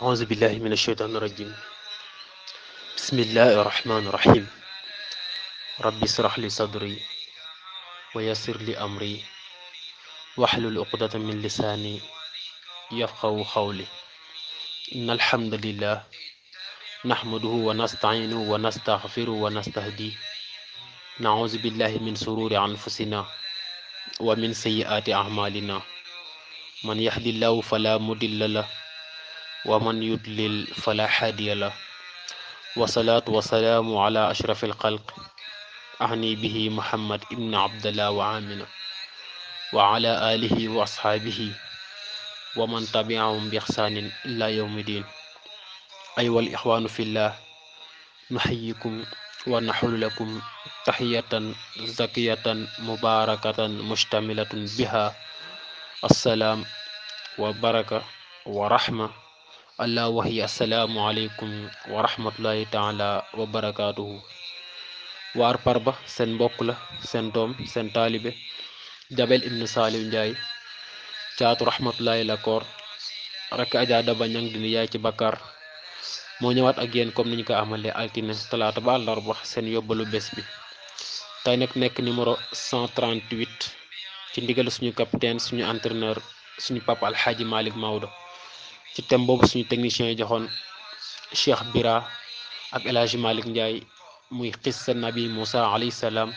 أعوذ بالله من الشيطان الرجيم. بسم الله الرحمن الرحيم. رب اشرح لي صدري ويسر لي أمري واحلل عقدة من لساني يفقهوا قولي. إن الحمد لله نحمده ونستعينه ونستغفره ونستهديه. نعوذ بالله من شرور أنفسنا ومن سيئات أعمالنا. من يهد الله فلا مضل له ومن يضلل فلا هادي له. والصلاة والسلام على أشرف الخلق أعني به محمد ابن عبد الله وآمنة وعلى آله وأصحابه ومن تبعهم بإحسان إلى يوم الدين. أيها الإخوان في الله، نحييكم ونحل لكم تحية زكية مباركة مشتملة بها السلام وبركة ورحمة الله، وهي السلام عليكم ورحمة الله تعالى وبركاته. waar Parba seen mbokk la, seen doom, seen taalibe Jabel ibn Saliou Ndiaye caatu rahmatullahi la koor rek Adja Daba Ñang di yaay ci Bakar moo ñëwaat ak yéen comme ni ñu ko amalee altine talaata ba àllarba seen yóbbalu bés bi. tey nag nekk numéro 138 ci ndigal suñu capitaine, suñu entraîneur, suñu papa Alxaaji Malick Maodo, ci thème boobu suñu technicien yi joxoon Cheikh Bira ak El Hadji Malick Ndiaye, muy xissa nabi Moussa alayhi salaam,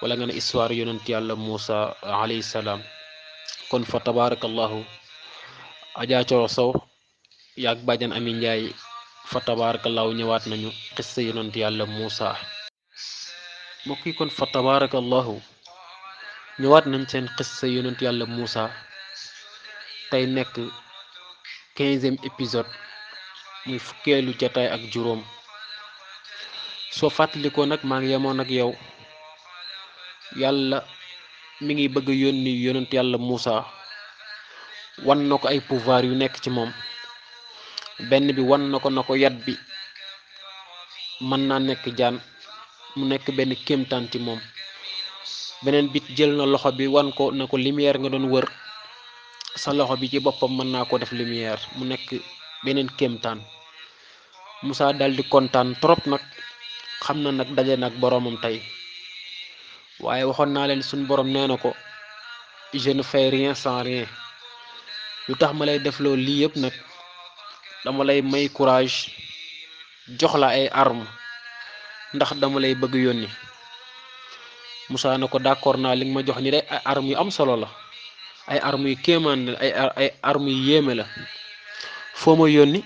wala nga ne histoire yonent yàlla Moussa alayhi salaam. kon fa tabarakallahu Adja Coro Sow yaag bàjjan Ami Ndiaye fa tabarakallahu ñëwaat nañu xissa yonent yàlla Moussa. mbokk yi kon fa tabarakallahu ñëwaat nañ seen xissa yonent yàlla Moussa. tey nekk 15e épisode, muy fukkeelu jataay ak juróom. soo fàttalikoo nag maa ngi yemoon ak yow, yàlla mi ngi bëgg a yónni yonent yàlla Moussa, wan na ko ay pouvoir yu nekk ci moom. benn bi wan na ko yat bi mën naa nekk jaan, mu nekk benn kéemtaan ci moom. beneen bit jël na loxo bi wan ko na ko lumière nga doon wër, sa loxo bi ci boppam mën naa ko def lumière, mu nekk beneen kéemtaan. Moussa dal di kontaan trop nag, xam na nag daje nag boroomam tey. waaye waxoon naa leen suñ borom nee na ko je ne fais rien sans rien. lu tax ma lay defloo lii yëpp nag, dama lay may courage, jox la ay armes, ndax dama lay bëgg yónni. Moussa na ko d'accord naa, li nga ma jox ni day ay armes yu am solo la, ay armes yu kéemaan la, ay armes yu yéeme la. foo ma yónni?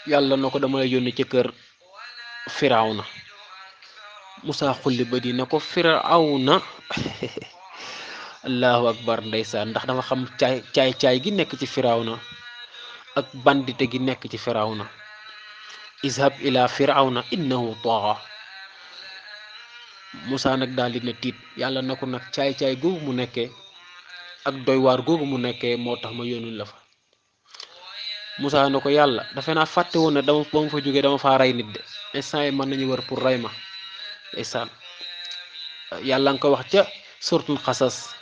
yàlla na ko dama lay yónni ci kër Firawna. Moussa xulli ba di na ko Firawna allahu akbar, ndeysaan, ndax dafa xam caay gi nekk ci Firawna ak bandite gi nekk ci Firawna. izhab ila Firawna innahu tagha. Moussa nag daal di ne tiit. yàlla na ko nag caay googu mu nekkee ak doy waar googu mu nekkee moo tax ma yónni la fa. Moussa na ko yàlla dafe naa fàtte woon ne ba ma fa jógee dama faa rey nit de, instant yi mën nañu wër pour rey ma. ndeysaan, yàlla nga ko wax ca suratul xasas,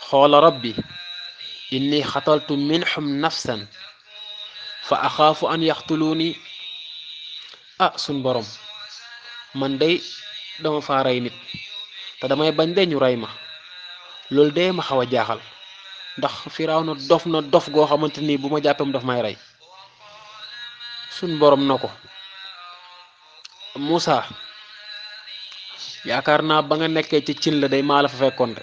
xoola rabbi inni xataltu minhum nafsan fa axaafu an yaxtuluuni. suñ borom, man day dama faa rey nit te damay bañ de ñu rey ma. loolu de ma xaw a jaaxal, ndax Firawna dof na dof goo xamante ni bu ma jàppee daf may rey. suñ borom na ko Moussa, yaakaar naa ba nga nekkee ci cin la day maa la fa fekkoon de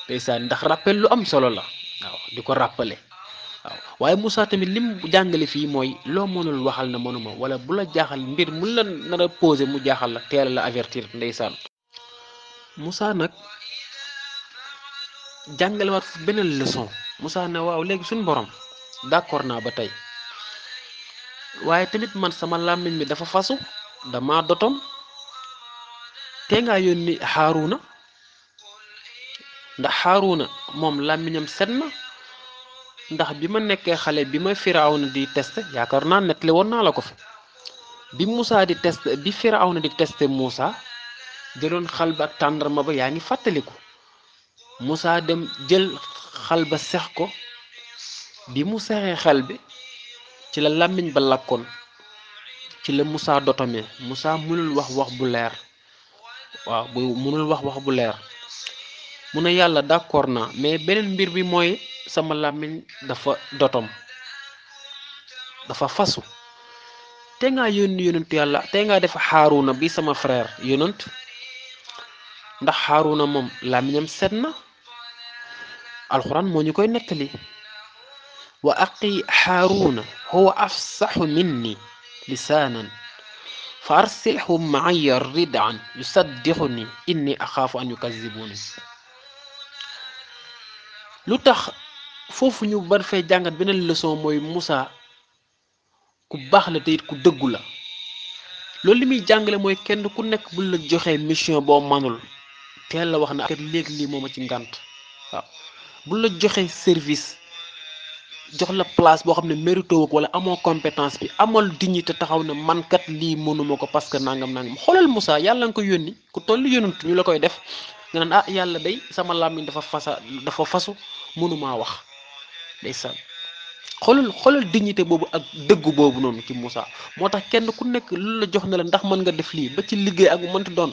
ndeysaan, ndax rappel lu am solo la. waaw, di ko rappelé. waaw, waaye Moussa tamit lim jàngale fii mooy loo mënul waxal na mënuma, wala bu la jaaxal mbir mu la nar a posé mu jaaxal la, teel la avertir. ndeysaan, Moussa nag jàngale waat fu beneen leçon. Moussa ne waaw léegi suñ borom d'accord naa ba tey, waaye tamit man sama làmmiñ mi dafa fasu, dama dotom. te ngaa yónni Haaruna, ndax Haaruna moom làmmiñam set na. ndax bi ma nekkee xale, bi ma Firawna di testé, yaakaar naa nettali woon naa la ko fi. bi Moussa di testé, bi Firawna di testé Moussa, jëloon xal ba ak tàndarma ba, yaa ngi fàttaliku. Moussa dem jël xal ba sex ko bi mu sexee xel bi ci la làmmiñ ba lakkoon ci la Moussa dotomee Moussa mënul wax wax bu leer waaw bu mënul wax bu leer mu ne yàlla d'accord naa mais beneen mbir bi mooy sama làmmiñ dafa dotom dafa fasu te ngaa yónni yonentu yàlla te ngaa def Haaruna bi sama frère yonent ndax Haaruna moom làmmiñam set na alxuraan moo ñu koy nettali wa aqi Haaruna huwa afsaxu minni lisaanan fa arsilhu maaya ridan yusaddixuni inni axaafu an yukazibuni lu tax foofu ñu bar fee jàngat beneen leçon mooy Moussa ku baax la te it ku dëggu la loolu li muy jàngale mooy kenn ku nekk bu la joxee mission boo manul teel la wax na ak léegi lii mooma ci ngànt waaw bu la joxee service jox la place boo xam ne mérito woo ko wala amoo compétence bi amal dignité taxaw ne man kat lii mënuma ko parce que nangam xoolal Moussa yàlla nga ko yónni ku toll yónent ñu la koy def nga naan ah yàlla day sama làmmiñ dafa fasu mënumaa wax ndeysaan xoolal dignité boobu ak dëggu boobu noonu ci Moussa moo tax kenn ku nekk lu la jox na la ndax mën nga def lii ba ci liggéey ak mënti doon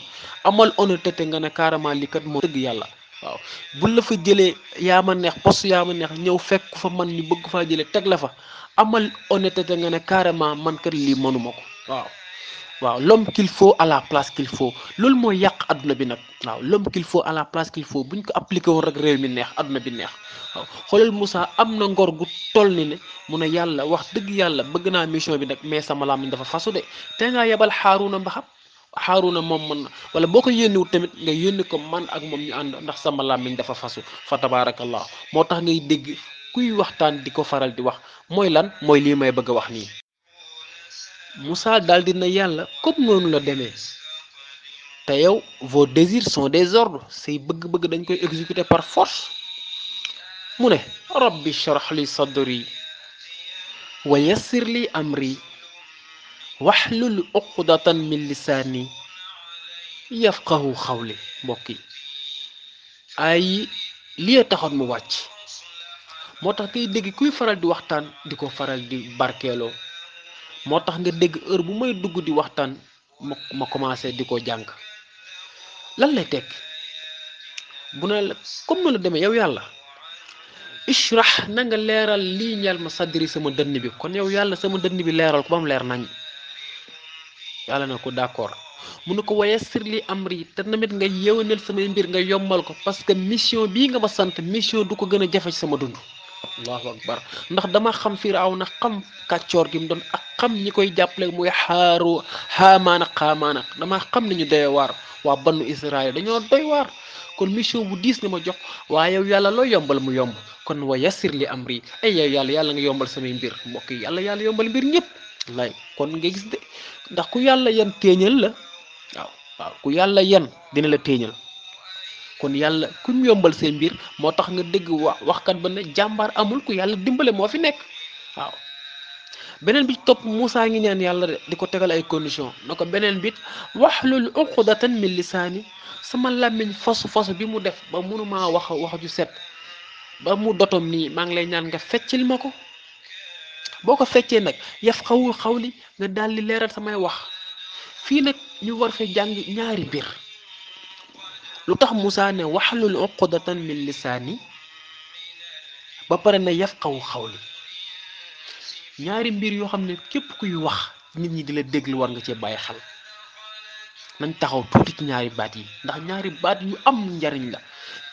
amal honnêteté nga ne carrément lii kat moo dëgg yàlla waaw bu la fa jëlee yaa ma neex poste yaa ma neex ñëw fekk fa man ñu bëgg faa jëlee teg la fa amal honnêteté nga ne carrément man kat lii mënuma ko waaw l'homme qu'il faut à la place qu'il faut loolu mooy yàq adduna bi nag waaw l'homme qu'il faut à la place qu'il faut buñ ko appliqué woon rek réew mi neex adduna bi neex waaw xoolal Moussa am na ngor gu toll ni ne mu ne yàlla wax dëgg yàlla bëgg naa mission bi nag mais sama làmmiñ dafa fasu de te ngaa yebal Haaruna ba xam Haaruna moom mën na wala boo ko yónniwut tamit nga yónni ko man ak moom ñu ànd ndax sama làmmiñ dafa fasu fa tabaarakallah moo tax ngay dégg kuy waxtaan di ko faral di wax mooy lan mooy lii may bëgg a wax nii Moussa daal dina yàlla comme noonu la demee te yow vos désirs sont des ordres say bëgg-bëgg dañ koy exécuter par force mu ne rabbi shrah li sadri wa yassir li amri waxlul uqdatan min lisaani yafqahu xawli mbokk yi ay lii taxoon mu wàcc moo tax kay dégg kuy faral di waxtaan di ko faral di barkeeloo moo tax nga dégg heure bu may dugg di waxtaan ma commencé di ko jàng lan lay tekk bu ne la comme noonu la demee yow yàlla ishrah na nga leeral lii ñeel ma sadri sama dënn bi kon yow yàlla sama dënn bi leeral ko ba mu leer nañ yàlla na ko d'accord mu ne ko wa yassir li amri te tamit nga yéwénal samay mbir nga yombal ko parce que mission bii nga ma sant mission du ko gën a jafe ci sama dund allahu akbar ndax dama xam Firawna xam kàccoor gi mu doon ak xam ñi koy jàppale muy Haamaana dama xam ne ñu doy waar waa bannu Israël dañoo doy waar kon mission bu diis nga ma jox waaye yow yàlla loo yombal mu yomb kon wa yassir li amri ay yow yàlla nga yombal samay mbir mbokk yi yàlla yombal mbir ñëpp wallaay kon nga gis de ndax ku yàlla yan téeñal la waaw ku yàlla yan dina la téeñal kon yàlla ku mu yombal seen mbir moo tax nga dégg waxkat ba ne jàmbaar amul ku yàlla dimbale moo fi nekk waaw beneen bi topp Moussa ngi ñaan yàlla de di ko tegal ay condition na ko beneen bit waxlul uqdatan min lisaani sama làmmiñ fasu bi mu def ba mënumaa wax ju set ba mu dotom nii maa ngi lay ñaan nga feccil ma ko boo ko feccee nag yafqahu xawli nga daal di leeral samay wax fii nag ñu war fee jàng ñaari mbir lu tax Moussa ne waxlul uqdatan min lisaani ba pare ne yafqahu xawli ñaari mbir yoo xam ne képp kuy wax nit ñi di la déglu war nga cee bàyyi xel nañ taxaw tuuti ci ñaari baat yi ndax ñaari baat yu am njariñ la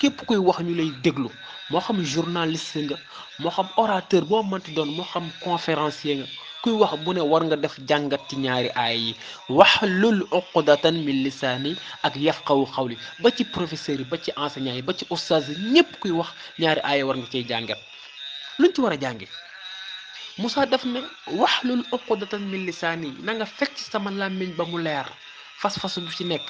képp kuy wax ñu lay déglu moo xam journaliste nga moo xam orateur boo mënti doon moo xam conférencier nga kuy wax bu ne war nga def jàngat ci ñaari aay yi waxlul uqdatan min lisaani ak yafqahu xawli ba ci professeurs yi ba ci enseignants yi ba ci ustaas yi ñépp kuy wax ñaari aay war nga cey jàngat luñ ci war a jànge Moussa daf ne waxlul uqdatan min lisaani na nga fekk sama làmmiñ ba mu leer fas-fas bu ci nekk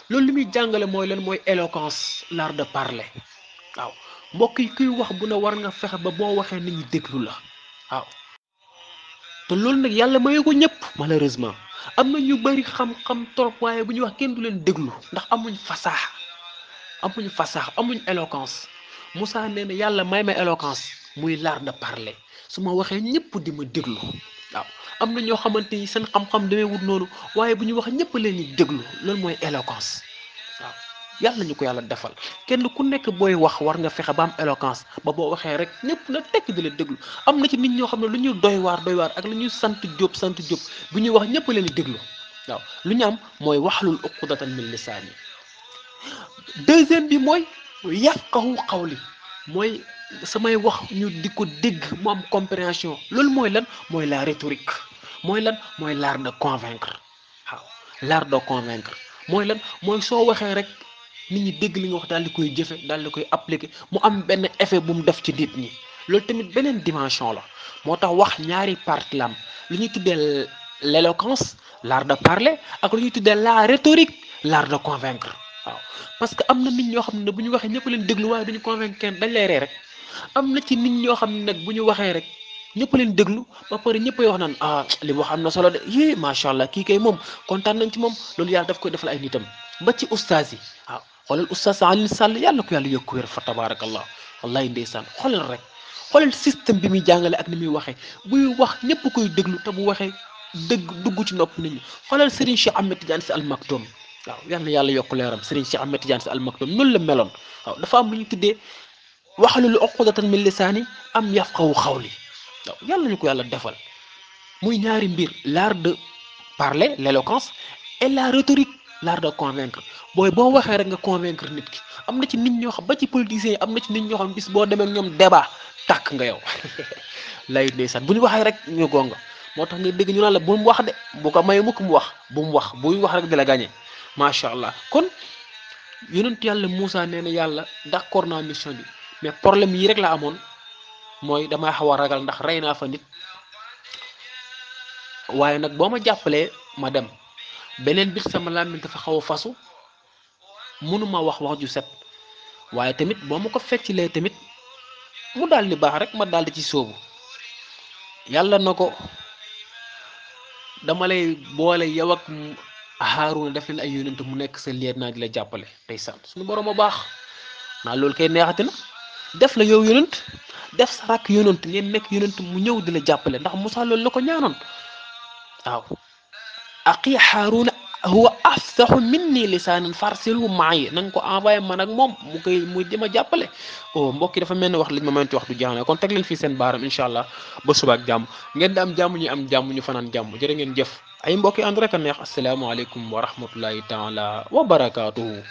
loolu li muy jàngale mooy leen mooy éloquence l'art de parler waaw mbokk yi kuy wax bu ne war nga fexe ba boo waxee nit ñi déglu la waaw te loolu nag yàlla mayu ko ñëpp malheureusement am na ñu bari xam-xam trop waaye bu ñuy wax kenn du leen déglu ndax amuñ fasaaxa amuñ fasax amuñ éloquence Moussa nee na yàlla may ma éloquence muy l'art de parler su ma waxee ñëpp di ma déglu waaw am na ñoo xamante ni seen xam-xam demee wut noonu waaye bu ñu wax ñëpp leen di déglu loolu mooy éloquence waaw yàlla ñu ko yàlla defal kenn ku nekk booy wax war nga fexe ba am éloquence ba boo waxee rek ñëpp na tekk di la déglu am na ci nit ñoo xam ne lu ñuy doy waar ak lu ñuy sant Jóob bu ñuy wax ñëpp leen di déglu waaw lu ñu am mooy waxlul uqdatan min lisaani deuxième bi mooy yafqahu qawli mooy samay wax ñu di ko dégg mu am compréhension loolu mooy lan mooy la rhétorique mooy lan mooy l'art de convaincre waaw l'art de convaincre mooy lan mooy soo waxee rek nit ñi dégg li nga wax daal di koy jëfe daal di koy appliquer mu am benn effet bu mu def ci nit ñi loolu tamit beneen dimension la moo tax wax ñaari partie la am lu ñuy tuddee l'éloquence l'art de parler ak lu ñuy tuddee la rhétorique l'art de convaincre waaw parce que am na nit ñoo xam ne bu ñu waxee ñëpp leen déglu waaye duñu convaincre kenn dañ lay ree rek am na ci nit ñoo xam ne nag bu ñu waxee rek ñëpp leen déglu ba pare ñëpp wax naan ah li mu wax am na solo de yé macha allah kii kay moom kontaan nañ ci moom loolu yàlla daf koy defal ay nitam ba ci ustaas yi waaw xoolal ustaas Alioune Sall yàlla ko yàlla yokku wér fa tabaarakallah wallahi ndeysaan xoolal rek xoolal système bi muy jàngale ak ni muy waxee buy wax ñëpp koy déglu te bu waxee dëgg dugg ci nopp nit ñi xoolal Serigne Cheikh Ahmed Tidiane Sy Al Maktoum waaw yal na yàlla yokk leeram Serigne Cheikh Ahmed Tidiane Sy Al Maktoum noonu la meloon waaw dafa am lu ñu tuddee waxlul uqdatan min lisaani am yafqahu qawli waaw yàlla ñu ko yàlla defal muy ñaari mbir l'art de parler l'éloquence et la rhétorique l'art de convaincre booy boo waxee rek nga convaincre nit ki am na ci nit ñoo xam ba ci politiciens yi am na ci nit ñoo xam bis boo demee ak ñoom débat tàkk nga yow lay ndeysaan bu ñu waxee rek ñu gonga moo tax nga dégg ñu naan la bu mu wax de bu ko may mukk mu wax bu mu wax buy wax rek di la gagné macha allah kon yonent yàlla Moussa nee na yàlla d'accord naa mission bi mais problème yi rek la amoon mooy damay xaw a ragal ndax rey naa fa nit waaye nag boo ma jàppalee ma dem beneen bit sama làmmiñ dafa xaw a fasu mënuma wax ju set waaye tamit boo ma ko feccilee tamit mu daal di baax rek ma daal di ci sóobu yàlla na ko dama lay boole yow ak Haaruna def leen ay yonent mu nekk sa liet naa di la jàppale ndeysaan suñu borom a baax naa loolu kay neexati na def la yow yonent def sa rakk yonent ngeen nekk yonent mu ñëw di la jàppale ndax Moussa loolu la ko ñaanoon waaw aqi Haaruna huwa afsahu minni lisaanan farsilhu ma'i na nga ko envoyé man ak moom mu jëm a jàppale oh mbokk yi dafa mel ni wax liñ ma mënti wax du jeex na kon teg leen fii seen baaram incha allah ba suba ak jàmm ngeen di am jàmm ñu am jàmm ñu fanaan jàmm jërë ngeen jëf ay mbokk yi ànd rek a neex asalaamaaleykum wa rahmatullahi taala wa barakaatuhu